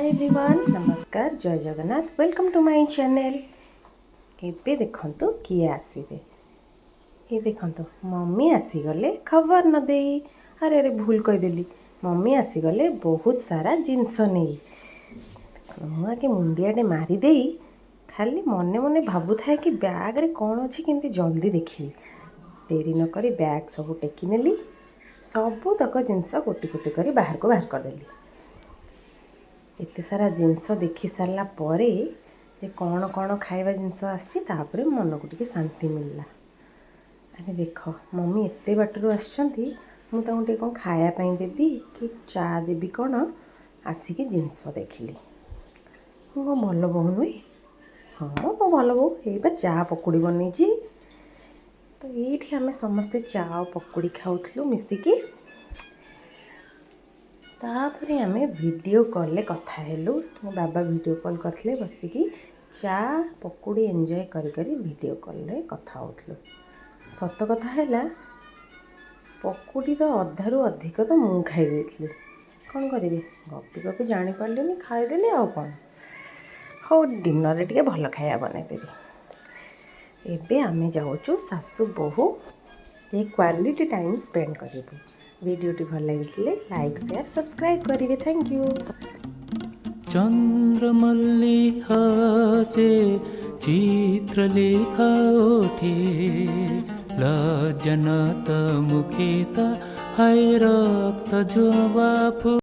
ହାଏ everyone, ନମସ୍କାର, ଜୟ Jagannath. Welcome to my channel. ଏବେ ଦେଖନ୍ତୁ କିଏ ଆସିବେ। ଏ ଦେଖନ୍ତୁ, ମମି ଆସିଗଲେ ଖବର ନ ଦେଇ। ଆରେ ଆରେ, ଭୁଲ କହିଦେଲି। ମମି ଆସିଗଲେ ବହୁତ ସାରା ଜିନିଷ ନେଇ। ମୁଁ ଆଗେ ମୁଣ୍ଡିଆଟେ ମାରିଦେଇ ଖାଲି ମନେ ମନେ ଭାବୁଥାଏ କି ବ୍ୟାଗ୍ରେ କ'ଣ ଅଛି, କେମିତି ଜଲ୍ଦି ଦେଖିବି। ଡେରି ନକରି ବ୍ୟାଗ୍ ସବୁ ଟେକି ନେଲି। ସବୁତକ ଜିନିଷ ଗୋଟି ଗୋଟି କରି ବାହାରକୁ ବାହାର କରିଦେଲି। ଏତେ ସାରା ଜିନିଷ ଦେଖି ସାରିଲା ପରେ ଯେ କ'ଣ କ'ଣ ଖାଇବା ଜିନିଷ ଆସିଛି, ତାପରେ ମନକୁ ଟିକେ ଶାନ୍ତି ମିଳିଲା। ଆରେ ଦେଖ, ମମି ଏତେ ବାଟରୁ ଆସିଛନ୍ତି, ମୁଁ ତାଙ୍କୁ ଟିକେ କ'ଣ ଖାଇବା ପାଇଁ ଦେବି କି ଚା ଦେବି କ'ଣ? ଆସିକି ଜିନିଷ ଦେଖିଲି। ମୁଁ କ'ଣ ଭଲ ବୋହୂ ନୁହେଁ? ହଁ, ମୁଁ ଭଲ ବୋହୂ। ଏଇ ବା ଚା ପକୁଡ଼ି ବନେଇଛି। ତ ଏଇଠି ଆମେ ସମସ୍ତେ ଚା ଆଉ ପକୁଡ଼ି ଖାଉଥିଲୁ ମିଶିକି। ତାପରେ ଆମେ ଭିଡ଼ିଓ କଲ୍ରେ କଥା ହେଲୁ। ମୋ ବାବା ଭିଡ଼ିଓ କଲ୍ କରିଥିଲେ। ବସିକି ଚା ପକୁଡ଼ି ଏନ୍ଜୟ କରି କରି ଭିଡ଼ିଓ କଲ୍ରେ କଥା ହେଉଥିଲୁ। ସତ କଥା ହେଲା, ପକୁଡ଼ିର ଅଧାରୁ ଅଧିକ ତ ମୁଁ ଖାଇ ଦେଇଥିଲି। କ'ଣ କରିବି, ଗପି ଗପି ଜାଣିପାରିଲିନି, ଖାଇଦେଲି ଆଉ କ'ଣ। ହଉ, ଡିନରରେ ଟିକେ ଭଲ ଖାଇବା ବନେଇଦେବି। ଏବେ ଆମେ ଯାଉଛୁ ଶାଶୁ ବୋହୂ ଟିକେ କ୍ୱାଲିଟି ଟାଇମ୍ ସ୍ପେଣ୍ଡ କରିବୁ। ଭିଡ଼ିଓଟି ଭଲ ଲାଗିଥିଲେ ଲାଇକ୍, ସେୟାର, ସବସ୍କ୍ରାଇବ୍ କରିବେ। Thank you. চন্দ্রমল্লি হাসে, চিত্রলেখা ওঠে, লজ্জানত মুখে হায় রক্ত জবা।